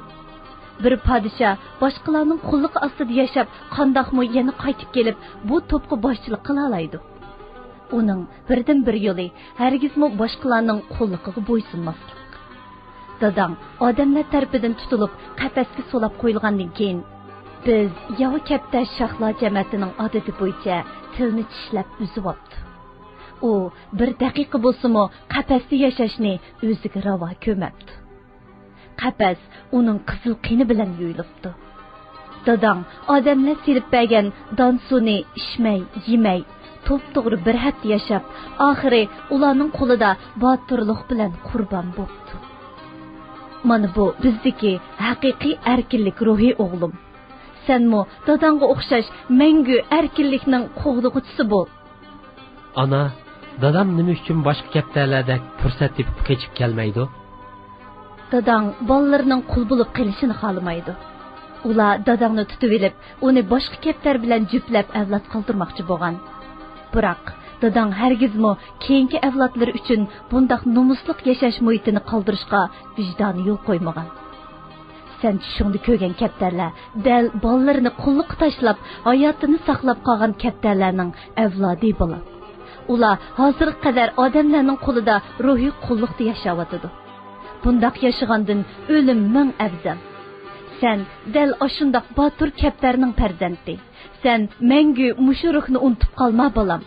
بىر پادىشاھ باشقىلارنىڭ قۇللۇقى ئاستىدا ياشاپ، قانداقمۇ يەنە قايتىپ كېلىپ، بۇ توپقا باشچىلىق قىلالايدۇ؟ ئۇنىڭ بىردىنبىر يولى ھەرگىزمۇ باشقىلارنىڭ قۇللۇقىغا بويسۇنماسلىق. داداڭ ئادەملەر تەرىپىدىن تۇتۇلۇپ، قەپەسكە سولاپ قويۇلغاندىن كېيىن، بىز ياۋا كەپتەر شاھلار جەمەتىنىڭ ئادىتى بويىچە تىلنى چىشلەپ ئۈزۈۋاپتۇ. ئۇ بىر دەقىقە بولسىمۇ قەپەستە ياشاشنى ئۆزىگە راۋا كۆرمەپتۇ. قەپەس ئۇنىڭ قىزىل قېنى بىلەن يۇيۇلۇپتۇ. داداڭ ئادەملەر سېلىپ بەرگەن دانسۇنى ئىچمەي، يېمەي، توپتوغرا بىر ھەپتە ياشاپ، ئاخىرى ئۇلارنىڭ قولىدا باتۇرلۇق بىلەن قۇربان بوپتۇ. مانا بۇ بىزدىكى ھەقىقىي ئەركىنلىك روھى، ئوغلۇم. سەنمۇ داداڭغا ئوخشاش مەڭگۈ ئەركىنلىكنىڭ قوغدىغۇچىسى بول. ئانا، دادام نېمە ئۈچۈن باشقا كەپتەرلەردەك پۇرسەت تېپىپ قېچىپ كەلمەيدۇ؟ داداڭ بالىلىرىنىڭ قۇل بولۇپ قېلىشىنى خالىمايدۇ. ئۇلار داداڭنى تۇتۇۋېلىپ، ئۇنى باشقا كەپتەر بىلەن جۈپلەپ ئەۋلاد قالدۇرماقچى بولغان. بىراق، داداڭ ھەرگىزمۇ كېيىنكى ئەۋلادلىرى ئۈچۈن بۇنداق نومۇسلۇق ياشاش مۇھىتىنى قالدۇرۇشقا ۋىجدانى يول قويمىغان. سەن چۈشۈڭدە كۆرگەن كەپتەرلەر دەل بالىلىرىنى قۇللۇققا تاشلاپ، ھاياتىنى ساقلاپ قالغان كەپتەرلەرنىڭ ئەۋلادى، بالام. ئۇلار ھازىرغا قەدەر ئادەملەرنىڭ قولىدا روھىي قۇللۇقتا ياشاۋاتىدۇ. بۇنداق ياشىغاندىن ئۆلۈم مىڭ ئەۋزەل. سەن دەل ئاشۇنداق باتۇر كەپتەرنىڭ پەرزەنتى. سەن مەڭگۈ مۇشۇ روھنى ئۇنتۇپ قالما، بالام.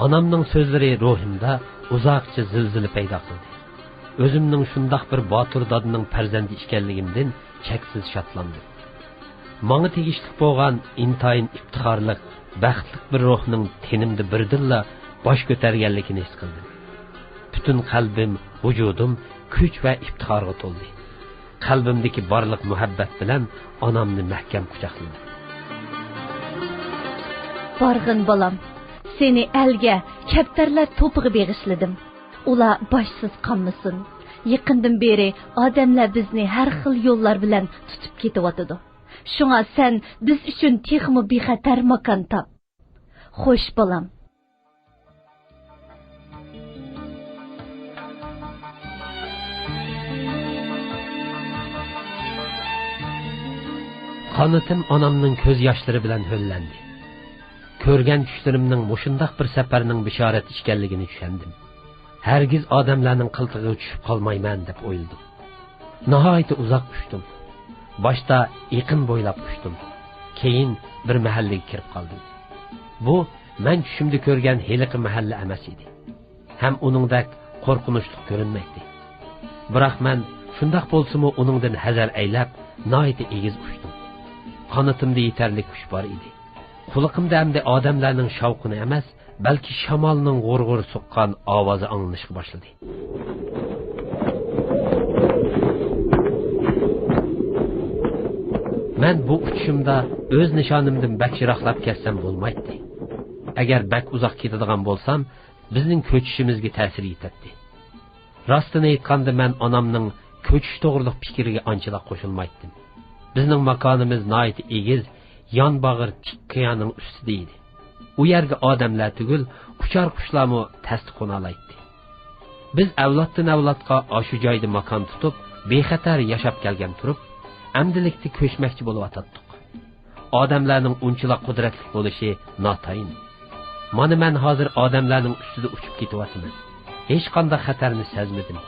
ئانامنىڭ سۆزلىرى روھىمدا ئۇزاقچە زىلزىلە پەيدا قىلدى. ئۆزۈمنىڭ شۇنداق بىر باتۇر دادىنىڭ پەرزەنتى ئىكەنلىكىمدىن چەكسىز شادلاندىم. ماڭا تېگىشلىك بولغان ئىنتايىن ئىپتىخارلىق، بەختلىك بىر روھنىڭ تېنىمدا بىردىنلا باش كۆتەرگەنلىكىنى ھېس قىلدىم. پۈتۈن قەلبىم، ۋۇجۇدۇم كۈچ ۋە ئىپتىخارغا تولدى. قەلبىمدىكى بارلىق مۇھەببەت بىلەن ئانامنى مەھكەم قۇچاقلىدىم. بارغىن، بالام، سېنى ئەلگە، كەپتەرلەر توپىغا بېغىشلىدىم. ئۇلار باشسىز قالمىسۇن. يېقىندىن بېرى ئادەملەر بىزنى ھەر خىل يوللار بىلەن تۇتۇپ كېتىۋاتىدۇ. شۇڭا سەن بىز ئۈچۈن تېخىمۇ بىخەتەر ماكان تاپ. خوش، بالام. قانىتىم ئانامنىڭ كۆز ياشلىرى بىلەن ھۆللەندى. كۆرگەن چۈشلىرىمنىڭ مۇشۇنداق بىر سەپەرنىڭ بېشارەت ئىكەنلىكىنى چۈشەندىم. ھەرگىز ئادەملەرنىڭ قىلتىقىغا چۈشۈپ قالمايمەن دەپ ئويلىدىم. ناھايىتى ئۇزاق ئۇچتۇم. باشتا ئېقىن بويلاپ ئۇچتۇم. كېيىن بىر مەھەللىگە كىرىپ قالدىم. بۇ مەن چۈشۈمدە كۆرگەن ھېلىقى مەھەللە ئەمەس ئىدى. ھەم ئۇنىڭدەك قورقۇنچلۇق كۆرۈنمەيتتى. بىراق مەن شۇنداق بولسىمۇ ئۇنىڭدىن ھەزەر ئەيلەپ، ناھايىتى ئېگىز ئۇچتۇم. قانىتىمدا يېتەرلىك كۈچ بار ئىدى. قۇلىقىمدا ئەمدى ئادەملەرنىڭ شاۋقۇنى ئەمەس، بەلكى شامالنىڭ غۇر-غۇر سوققان ئاۋازى ئاڭلىنىشقا باشلىدى. مەن بۇ ئۇچۇشۇمدا ئۆز نىشانىمدىن بەك يىراقلاپ كەتسەم بولمايتتى. ئەگەر بەك ئۇزاق كېتىدىغان بولسام، بىزنىڭ كۆچۈشىمىزگە تەسىر يېتەتتى. راستىنى ئېيتقاندا، مەن ئانامنىڭ كۆچۈش توغرىلىق پىكرىگە ئانچىلا قوشۇلمايتتىم. بىزنىڭ ماكانىمىز ناھايىتى ئېگىز، يان باغىر تىك قىيانىڭ ئۈستىدە ئىدى. ئۇ يەرگە ئادەملەر تۈگۈل، ئۇچار قۇشلارمۇ تەستە قونالايتتى. بىز ئەۋلادتىن ئەۋلادقا ئاشۇ جايدا ماكان تۇتۇپ، بىخەتەر ياشاپ كەلگەن تۇرۇپ، ئەمدىلىكتە كۆچمەكچى بولۇۋاتاتتۇق. ئادەملەرنىڭ ئۇنچىلا قۇدرەتلىك بولۇشى ناتايىن. مانا مەن ھازىر ئادەملەرنىڭ ئۈستىدە ئۇچۇپ كېتىۋاتىمەن. ھېچقانداق خەتەرنى سەزمىدىم.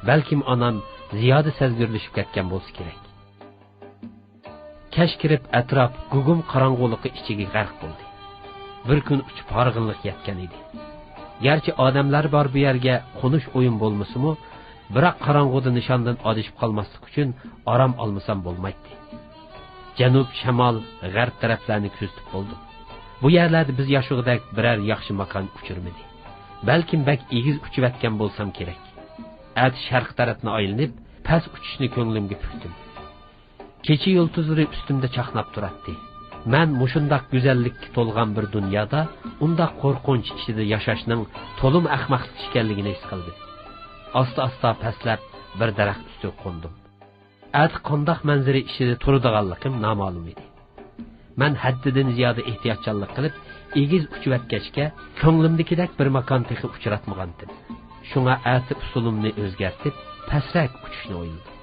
بەلكىم ئانام زىيادە سەزگۈرلىشىپ كەتكەن بولسا كېرەك. كەچ كىرىپ، ئەتراپ گۇگۇم قاراڭغۇلۇقى ئىچىگە غەرق بولدى. بىر كۈن ئۇچۇپ ھارغىنلىق يەتكەن ئىدى. گەرچە ئادەملەر بار بۇ يەرگە قونۇش ئويۇن بولمىسىمۇ، بىراق قاراڭغۇدا نىشاندىن ئادىشىپ قالماسلىق ئۈچۈن ئارام ئالمىسام بولمايتتى. جەنۇب، شىمال، غەرب تەرەپلەرنى كۆزىتىپ بولدۇم. بۇ يەرلەردە بىز ياشىغۇدەك بىرەر ياخشى ماكان ئۇچرىمىدى. بەلكىم بەك ئېگىز ئۇچۇۋەتكەن بولسام كېرەك. ئەتە شەرق تەرەپنى ئايلىنىپ، پەس ئۇچۇشنى كۆڭلۈمگە پۈكتۈم. كېچە يۇلتۇزلىرى ئۈستۈمدە چاقناپ تۇراتتى. مەن مۇشۇنداق گۈزەللىككە تولغان بىر دۇنيادا ئۇنداق قورقۇنچ ئىچىدە ياشاشنىڭ تولىمۇ ئەخمەقلىق ئىكەنلىكىنى ھېس قىلدىم. ئاستا-ئاستا پەسلەپ بىر دەرەخ ئۈستىگە قوندۇم. ئەتە قانداق مەنزىرە ئىچىدە تۇرىدىغانلىقىم نامەلۇم ئىدى. مەن ھەددىدىن زىيادە ئېھتىياتچانلىق قىلىپ، ئېگىز ئۇچۇۋەتكەچكە، كۆڭلۈمدىكىدەك بىر ماكان تېخى ئۇچراتمىغانتىم. شۇڭا ئەتە ئۇسۇلۇمنى ئۆزگەرتىپ، پەسرەك ئۇچۇشنى ئويلىدىم.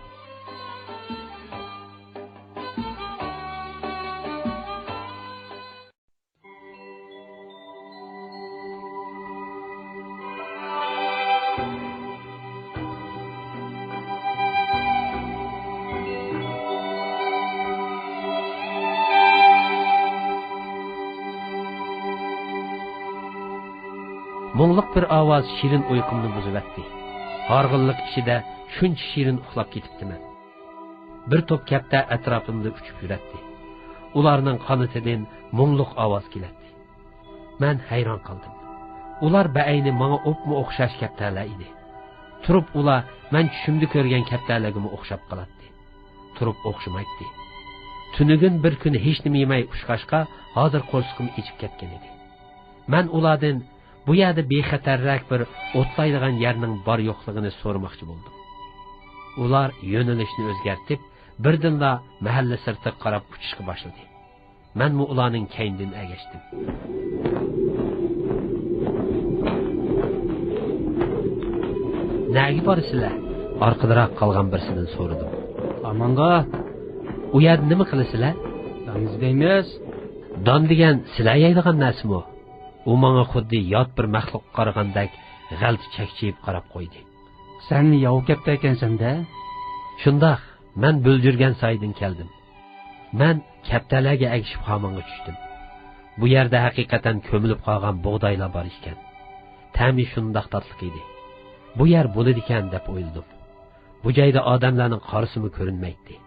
مۇڭلۇق بىر ئاۋاز شېرىن ئۇيقۇمنى بۇزۇۋەتتى. ھارغىنلىق ئىچىدە شۇنچە شېرىن ئۇخلاپ كېتىپتىمەن. بىر توپ كەپتەر ئەتراپىمدا ئۇچۇپ يۈرەتتى. ئۇلارنىڭ قانىتىدىن مۇڭلۇق ئاۋاز كېلەتتى. مەن ھەيران قالدىم. ئۇلار بەئەينى ماڭا ئوپمۇ ئوخشاش كەپتەرلەر ئىدى. تۇرۇپ ئۇلار مەن چۈشۈمدە كۆرگەن كەپتەرلەرگىمۇ ئوخشاپ قالاتتى. تۇرۇپ ئوخشىمايتتى. تۈنۈگۈن بىر كۈن ھېچنېمە يېمەي ئۇچقاچقا، ھازىر قورسىقىم ئېچىپ كەتكەن ئىدى. مەن ئۇلاردىن بۇ يەردە بىخەتەررەك بىر ئوتلايدىغان يەرنىڭ بار يوقلۇقىنى سورىماقچى بولدۇم. ئۇلار يۆنىلىشنى ئۆزگەرتىپ، بىردىنلا مەھەللە سىرتىغا قاراپ ئۇچۇشقا باشلىدى. مەنمۇ ئۇلارنىڭ كەينىدىن ئەگەشتىم. نەگە بارىسىلەر؟ ئارقىدىراق قالغان بىرسىدىن سورىدىم. ئامانغا. ئۇ يەردە نېمە قىلىسىلەر؟ دان ئىزدەيمىز. دان دېگەن سىلەر يەيدىغان نەرسىمۇ؟ ئۇ ماڭا خۇددى يات بىر مەخلۇققا قارىغاندەك غەلتە چەكچىيىپ قاراپ قويدى. سەن ياۋا كەپتەر ئىكەنسەن-دە؟ شۇنداق، مەن بۈلجۈرگەن سايدىن كەلدىم. مەن كەپتەرلەرگە ئەگىشىپ خامانغا چۈشتۈم. بۇ يەردە ھەقىقەتەن كۆمۈلۈپ قالغان بۇغدايلار بار ئىكەن. تەمى شۇنداق تاتلىق ئىدى. بۇ يەر بولىدىكەن دەپ ئويلىدىم. بۇ جايدا ئادەملەرنىڭ قارىسىمۇ كۆرۈنمەيتتى.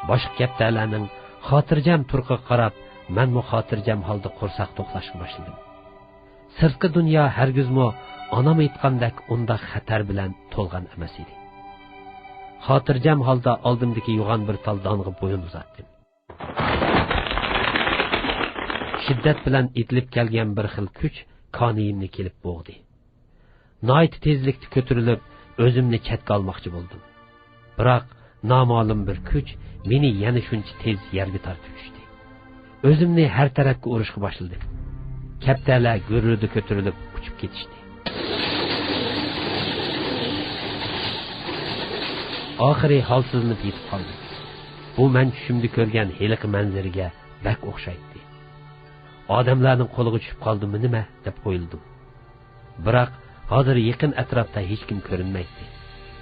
باشقا كەپتەرلەرنىڭ خاتىرجەم تۇرقىغا قاراپ، مەنمۇ خاتىرجەم ھالدا قورساق توقلاشقا باشلىدىم. سىرتقى دۇنيا ھەرگىزمۇ ئانام ئېيتقاندەك ئۇنداق خەتەر بىلەن تولغان ئەمەس ئىدى. خاتىرجەم ھالدا ئالدىمدىكى يوغان بىر تال دانغا بويۇن ئۇزاتتىم. شىددەت بىلەن ئېتىلىپ كەلگەن بىر خىل كۈچ كانىيىمنى كېلىپ بوغدى. ناھايىتى تېزلىكتە كۆتۈرۈلۈپ، ئۆزۈمنى چەتكە ئالماقچى بولدۇم. بىراق، نامەلۇم بىر كۈچ مېنى يەنە شۇنچە تېز يەرگە تارتىۋېتىشتى. ئۆزۈمنى ھەر تەرەپكە ئۇرۇشقا باشلىدىم. كەپتەرلەر گۈررىدە كۆتۈرۈلۈپ ئۇچۇپ كېتىشتى. ئاخىرى ھالسىزلىنىپ يېتىپ قالدىم. بۇ مەن چۈشۈمدە كۆرگەن ھېلىقى مەنزىرىگە بەك ئوخشايتتى. ئادەملەرنىڭ قولىغا چۈشۈپ قالدىممۇ نېمە دەپ ئويلىدىم. بىراق، ھازىر يېقىن ئەتراپتا ھېچكىم كۆرۈنمەيتتى.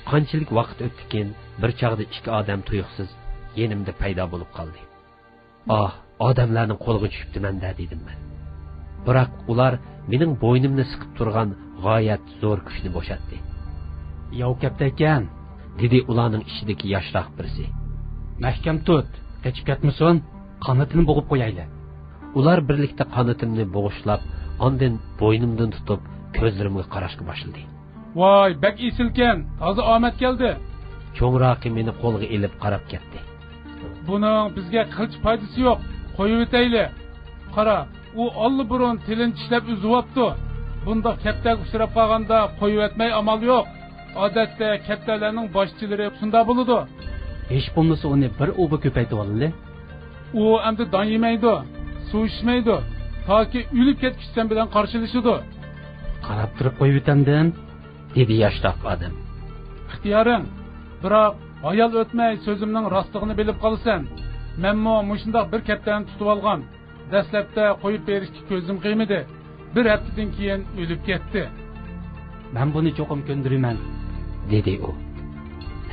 قانچىلىك ۋاقىت ئۆتتىكىن، بىر چاغدا ئىككى ئادەم تۇيۇقسىز يېنىمدا پەيدا بولۇپ قالدى. ئاھ، ئادەملەرنىڭ قولىغا چۈشۈپتىمەن-دە، دېدىم مەن. بىراق ئۇلار مېنىڭ بوينۇمنى سىقىپ تۇرغان غايەت زور كۈچنى بوشاتتى. ياۋا كەپتەر ئىكەن، دېدى ئۇلارنىڭ ئىچىدىكى ياشراق بىرسى. مەھكەم تۇت، قېچىپ كەتمىسۇن، قانىتىنى بوغۇپ قويايلى. ئۇلار بىرلىكتە قانىتىمنى بوغۇشلاپ، ئاندىن بوينۇمدىن تۇتۇپ، كۆزلىرىمگە قاراشقا باشلىدى. ۋاي، بەك ئېسىلكەن، تازا ئامەت كەلدى. چوڭراقى مېنى قولغا ئېلىپ قاراپ كەتتى. بۇنىڭ بىزگە قىلچە پايدىسى يوق، قويۇۋېتەيلى. قارا، ئۇ ئاللىبۇرۇن تىلىنى چىشلەپ ئۈزۈۋاپتۇ. بۇنداق كەپتەرگە ئۇچراپ قالغاندا قويۇۋەتمەي ئامال يوق. ئادەتتە كەپتەرلەرنىڭ باشچىلىرى شۇنداق بولىدۇ. ھېچ بولمىسا ئۇنى بىر ئۇۋا كۆپەيتىۋالىلى. ئۇ ئەمدى دان يېمەيدۇ، سۇ ئىچمەيدۇ. تاكى ئۆلۈپ كەتكۈچە سەن بىلەن قارشىلىشىدۇ. قاراپ تۇرۇپ قويۇۋېتەمدىم، دېدى ياشراق ئادەم. ئىختىيارىڭ. بىراق، ھايال ئۆتمەي سۆزۈمنىڭ راستلىقىنى بىلىپ قالىسەن. مەنمۇ مۇشۇنداق بىر كەپتەرنى تۇتۇۋالغان. دەسلەپتە قويۇپ بېرىشكە كۆزۈم قىيمىدى. بىر ھەپتىدىن كېيىن ئۆلۈپ كەتتى. مەن بۇنى چوقۇم كۆندۈرىمەن، دېدى ئۇ.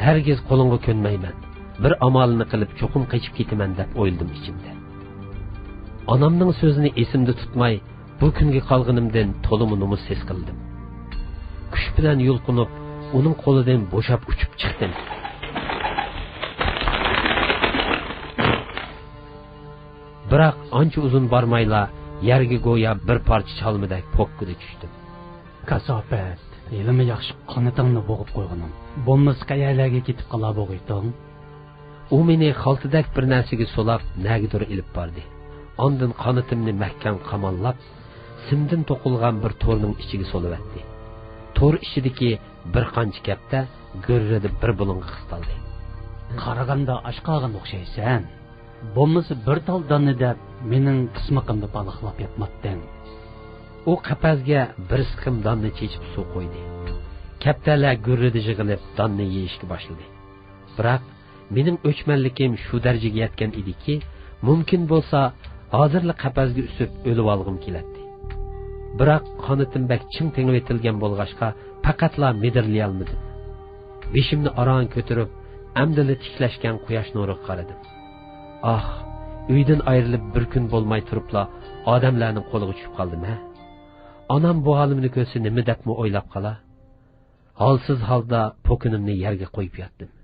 ھەرگىز قولۇڭغا كۆنمەيمەن. بىر ئامالىنى قىلىپ چوقۇم قېچىپ كېتىمەن دەپ ئويلىدىم ئىچىمدە. ئانامنىڭ سۆزىنى ئېسىمدە تۇتماي، بۇ كۈنگە قالغىنىمدىن تولىمۇ نومۇس ھېس قىلدىم. كۈچ بىلەن يۇلقۇنۇپ، ئۇنىڭ قولىدىن بوشاپ ئۇچۇپ چىقتىم. بىراق ئانچە ئۇزۇن بارمايلا يەرگە گويا بىر پارچە چالمىدەك پوككىدە چۈشتۈم. كاساپەت، ھېلىمۇ ياخشى قانىتىڭنى بوغۇپ قويغىنىڭ. بولمىسا قەيەرلەرگە كېتىپ قالار بولغىيتىڭ؟ ئۇ مېنى خالتىدەك بىر نەرسىگە سولاپ، نەگىدۇر ئېلىپ باردى. ئاندىن قانىتىمنى مەھكەم قاماللاپ، سىمدىن توقۇلغان بىر تورنىڭ ئىچىگە سولىۋەتتى. تور ئىچىدىكى بىر قانچە كەپتەر گۈررىدە بىر بۇلۇڭغا قىستالدى. قارىغاندا ئاچ قالغان ئوخشايسەن. بولمىسا بىر تال داننى دەپ، مېنىڭ قىسمىقىمدا بالىقلاپ ياتماتتىڭ. ئۇ قەپەسكە بىر سىقىم داننى چېچىپ سۇ قۇيدى. كەپتەرلەر گۈررىدە يىغىلىپ، داننى يېيىشكە باشلىدى. بىراق، مېنىڭ ئۆچمەنلىكىم شۇ دەرىجىگە يەتكەن ئىدىكى، مۇمكىن بولسا، ھازىرلا قەپەسكە ئۈسۈپ ئۆلۈۋالغۇم كېلەتتى. بىراق، قانىتىم بەك چىڭ تېڭىۋېتىلگەن بولغاچقا، پەقەتلا مىدىرلىيالمىدىم. بېشىمنى ئاران كۆتۈرۈپ، ئەمدىلا تىكلەشكەن قۇياش نۇرىغا قارىدىم. ئاھ، ئۆيدىن ئايرىلىپ بىر كۈن بولماي تۇرۇپلا ئادەملەرنىڭ قولىغا چۈشۈپ قالدىم ھە؟ ئانام بۇ ھالىمنى كۆرسە نېمە دەپمۇ ئويلاپ قالا؟ ھالسىز ھالدا پوكىنىمنى يەرگە قويۇپ ياتتىم.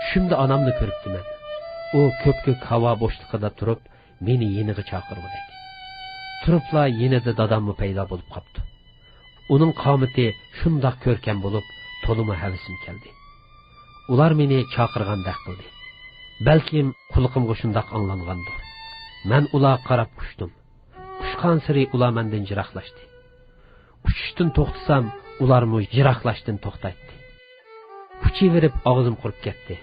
چۈشۈمدە ئانامنى كۆرۈپتىمەن. ئۇ كۆپكۆك ھاۋا بوشلۇقىدا تۇرۇپ، مېنى يېنىغا چاقىرغۇدەك. تۇرۇپلا يېنىدا داداممۇ پەيدا بولۇپ قاپتۇ. ئۇنىڭ قامىتى شۇنداق كۆركەم بولۇپ، تولىمۇ ھەۋىسىم كەلدى. ئۇلار مېنى چاقىرغاندەك قىلدى. بەلكىم قۇلىقىمغا شۇنداق ئاڭلانغاندۇر. مەن ئۇلارغا قاراپ ئۇچتۇم. ئۇچقانسېرى ئۇلار مەندىن يىراقلاشتى. ئۇچۇشتىن توختىسام، ئۇلارمۇ يىراقلاشتىن توختايتتى. ئۇچۇۋېرىپ ئاغزىم قۇرۇپ كەتتى.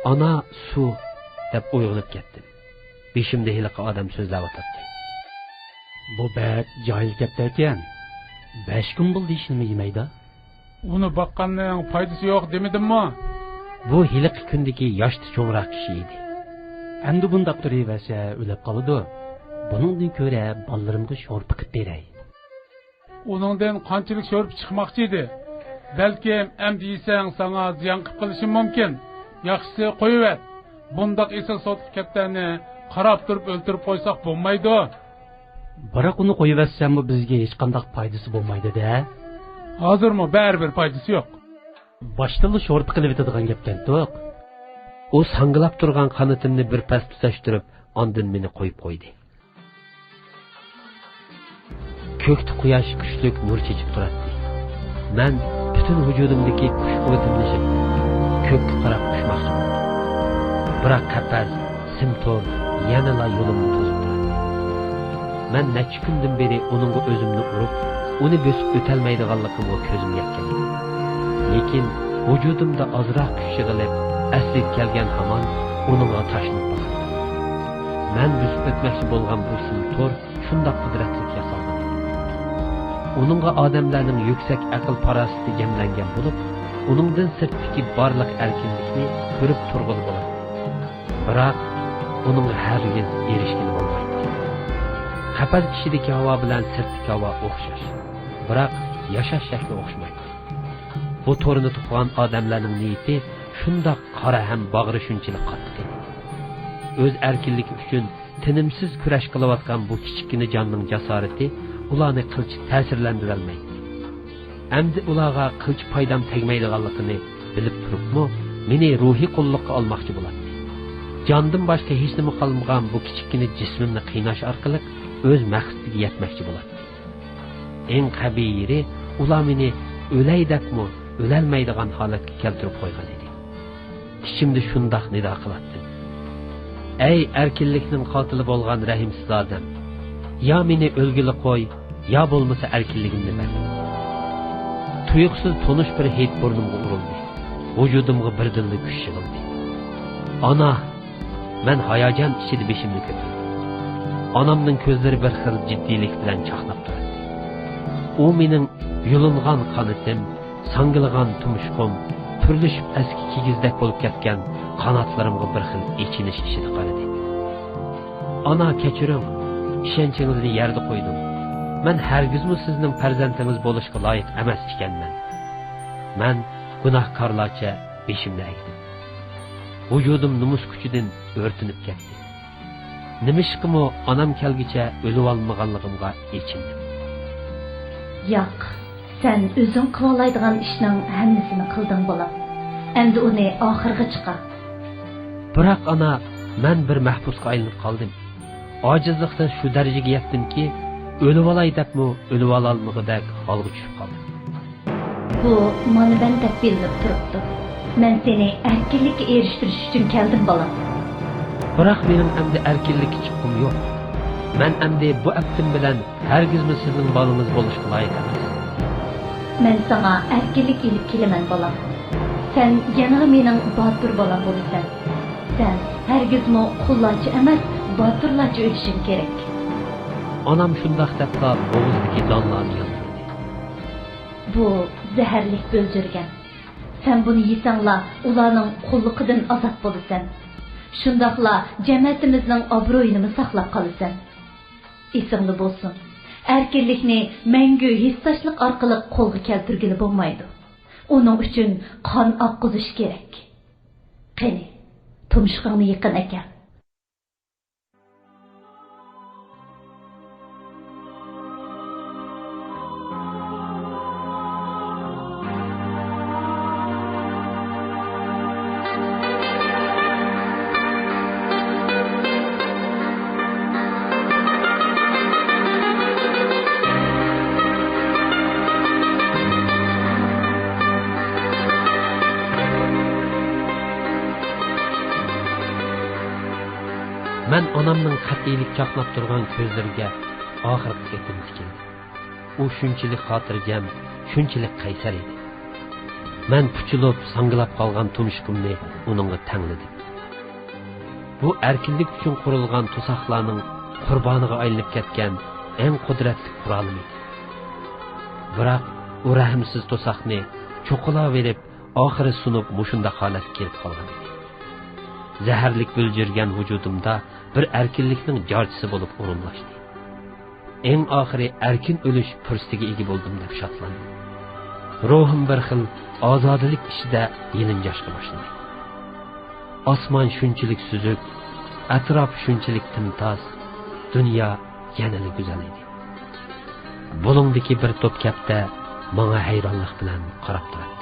«ئانا، سۇ!» دەپ ئويغىنىپ كەتتىم. بېشىمدا ھېلىقى ئادەم سۆزلەۋاتاتتى. بۇ بەك جاھىل كەپتەركەن. بەش كۈن بولدى ھېچنېمە يېمەيدۇ. ئۇنى باققاننىڭ پايدىسى يوق دېمىدىممۇ؟ بۇ ھېلىقى كۈندىكى ياشتا چوڭراق كىشى ئىدى. ئەمدى بۇنداق تۇرۇۋەرسە ئۆلۈپ قالىدۇ. بۇنىڭدىن كۆرە بالىلىرىمغا شورپا قىلىپ بېرەي. ئۇنىڭدىن قانچىلىك شورپا چىقماقچى ئىدى؟ بەلكىم ئەمدى يېسەڭ ساڭا زىيان قىلىپ قېلىشى مۇمكىن. ياخشىسى قويۇۋەت. بۇنداق ئېسىل سوتلۇق كەپتەرنى قاراپ تۇرۇپ ئۆلتۈرۈپ قويساق بولمايدۇ. بىراق ئۇنى قويۇۋەتسەممۇ بىزگە ھېچقانداق پايدىسى بولمايدۇ-دە. ھازىرمۇ بەرىبىر پايدىسى يوق. باشتىنلا شورپا قىلىۋېتىدىغان گەپكەنتۇق. ئۇ ساڭگىلاپ تۇرغان قانىتىمنى بىر پەس تۈزەشتۈرۈپ، ئاندىن مېنى قويۇپ قويدى. كۆكتە قۇياش كۈچلۈك نۇر چېچىپ تۇراتتى. مەن پۈتۈن ۋۇجۇدۇمدىكى كۈچ-قۇۋۋىتىمنى يىغىپ، كۆككە قاراپ ئۇچماقچى بولدۇم. بىراق قەپەس، سىم تور يەنىلا يولۇمنى توسۇپ تۇراتتى. مەن نەچچە كۈندىن بېرى ئۇنىڭغا ئۆزۈمنى ئۇرۇپ، ئۇنى بۆسۈپ ئۆتەلمەيدىغانلىقىمغا كۆزۈم يەتكەن ئىدى. لېكىن ۋۇجۇدۇمدا ئازراق كۈچ يىغىلىپ، ئەسلىگە كەلگەن ھامان ئۇنىڭغا تاشلىنىپ باراتتىم. مەن بۆسۈپ ئۆتمەكچى بولغان بۇ سىم تور شۇنداق قۇدرەتلىك ياسالغان ئىدى. ئۇنىڭغا ئادەملەرنىڭ يۈكسەك ئەقىل-پاراسىتى جەملەنگەن بولۇپ، ئۇنىڭدىن سىرتتىكى بارلىق ئەركىنلىكنى كۆرۈپ تۇرغىلى بولاتتى. بىراق ئۇنىڭغا ھەرگىز ئېرىشكىلى بولمايتتى. قەپەس ئىچىدىكى ھاۋا بىلەن سىرتتىكى ھاۋا ئوخشاش، بىراق ياشاش شەكلى ئوخشىمايتتى. بۇ تورنى توقۇغان ئادەملەرنىڭ نىيىتى شۇنداق قارا ھەم باغرى شۇنچىلىك قاتتىق ئىدى. ئۆز ئەركىنلىكى ئۈچۈن تىنىمسىز كۈرەش قىلىۋاتقان بۇ كىچىككىنە جاننىڭ جاسارىتى ئۇلارنى قىلچە تەسىرلەندۈرەلمەيتتى. ئەمدى ئۇلارغا قىلچە پايدام تەگمەيدىغانلىقىنى بىلىپ تۇرۇپمۇ، مېنى روھىي قۇللۇققا ئالماقچى بولاتتى. جاندىن باشقا ھېچنېمە قالمىغان بۇ كىچىككىنە جىسمىمنى قىيناش ئارقىلىق ئۆز مەقسىتىگە يەتمەكچى بولاتتى. ئەڭ قەبىھ يېرى، ئۇلار مېنى ئۆلەي دەپمۇ ئۆلەلمەيدىغان ھالەتكە كەلتۈرۈپ قويغان ئىدى. ئىچىمدە شۇنداق نىدا قىلاتتىم: «ئەي ئەركىنلىكنىڭ قاتىلى بولغان رەھىمسىز ئادەم! يا مېنى ئۆلگىلى قوي، يا بولمىسا ئەركىنلىكىمنى بەر!» تۇيۇقسىز تونۇش بىر ھىد بۇرنۇمغا ئۇرۇلدى. ۋۇجۇدۇمغا بىردىنلا كۈچ يىغىلدى. «ئانا!» مەن ھاياجان ئىچىدە بېشىمنى كۆتۈردۈم. ئانامنىڭ كۆزلىرى بىر خىل جىددىيلىك بىلەن چاقناپ تۇراتتى. ئۇ مېنىڭ يۇلۇنغان قانىتىم، ساڭگىلىغان تۇمشۇقۇم، پۈرلىشىپ ئەسكى كىگىزدەك بولۇپ كەتكەن قاناتلىرىمغا بىر خىل ئېچىنىش ئىچىدە قارىدى. «ئانا، كەچۈرۈڭ، ئىشەنچىڭىزنى يەردە قويدۇم. مەن ھەرگىزمۇ سىزنىڭ پەرزەنتىڭىز بولۇشقا لايىق ئەمەس ئىكەنمەن. مەن گۇناھكارلارچە بېشىمنى ئەگدىم. ۋۇجۇدۇم نومۇس كۈچىدىن ئۆرتىنىپ كەتتى. نېمىشقىمۇ ئانام كەلگۈچە ئۆلۈۋالمىغانلىقىمغا ئېچىندىم. ياق، سەن ئۆزۈڭ قىلالايدىغان ئىشنىڭ ھەممىسىنى قىلدىڭ، بالام. ئەمدى ئۇنى ئاخىرىغا چىقار. بىراق، ئانا، مەن بىر مەھبۇسقا ئايلىنىپ قالدىم. ئاجىزلىقتىن شۇ دەرىجىگە يەتتىمكى، ئۆلۈۋالاي دەپمۇ ئۆلۈۋالالمىغۇدەك ھالغا چۈشۈپ قالدىم. بۇ مانا مەن دەپ بىلىنىپ تۇرۇپتۇ. مەن سېنى ئەركىنلىككە ئېرىشتۈرۈش ئۈچۈن كەلدىم، بالام. بىراق مېنىڭ ئەمدى ئەركىنلىككە چىققۇم يوق. مەن ئەمدى بۇ ئەپتىم بىلەن ھەرگىزمۇ سىزنىڭ بالىڭىز بولۇشقا لايىق ئەمەس. مەن ساڭا ئەركىنلىك ئېلىپ كېلىمەن، بالام. سەن يەنىلا مېنىڭ باتۇر بالام بولىسەن. سەن ھەرگىزمۇ قۇللارچە ئەمەس، باتۇرلارچە ئۆلۈشۈڭ كېرەك. ئانام شۇنداق دەپلا بوغۇزىدىكى دانلارنى ياندۇردى. بۇ زەھەرلىك بۆلجۈرگەن. سەن بۇنى يېسەڭلا، ئۇلارنىڭ قۇللۇقىدىن ئازاد بولىسەن. شۇنداقلا جەمەتىمىزنىڭ ئابرۇيىنىمۇ ساقلاپ قالىسەن. ئېسىڭدە بولسۇن، ئەركىنلىكنى مەڭگۈ ھېسداشلىق ئارقىلىق قولغا كەلتۈرگىلى بولمايدۇ. ئۇنىڭ ئۈچۈن قان ئاققۇزۇش كېرەك. قېنى، تۇمشۇقۇڭنى يېقىن ئەكەل. مەن ئانامنىڭ قەتئىيلىك چاقناپ تۇرغان كۆزلىرىگە ئاخىرقى قېتىم تىكىلدىم. ئۇ شۇنچىلىك خاتىرجەم، شۇنچىلىك قەيسەر ئىدى. مەن پۇچىلىپ، ساڭگىلاپ قالغان تۇمشۇقۇمنى ئۇنىڭغا تەڭلىدىم. بۇ ئەركىنلىك ئۈچۈن قۇرۇلغان توساقلارنىڭ قۇربانىغا ئايلىنىپ كەتكەن ئەڭ قۇدرەتلىك قورالىم ئىدى. بىراق ئۇ رەھىمسىز توساقنى چوقۇلاۋېلىپ، ئاخىرى سۇنۇپ، مۇشۇنداق ھالەتكە كېلىپ قالغان ئىدى. زەھەرلىك بۆلجۈرگەن ۋۇجۇدۇمدا بىر ئەركىنلىكنىڭ جارچىسى بولۇپ ئورۇنلاشتى. ئەڭ ئاخىرى ئەركىن ئۆلۈش پۇرسىتىگە ئىگە بولدۇم دەپ شادلاندىم. روھۇم بىر خىل ئازادىلىك ئىچىدە يېلىنجاشقا باشلىدى. ئاسمان شۇنچىلىك سۈزۈك، ئەتراپ شۇنچىلىك تىمتاس، دۇنيا يەنىلا گۈزەل ئىدى. بۇلۇڭدىكى بىر توپ كەپتەر ماڭا ھەيرانلىق بىلەن قاراپ تۇراتتى.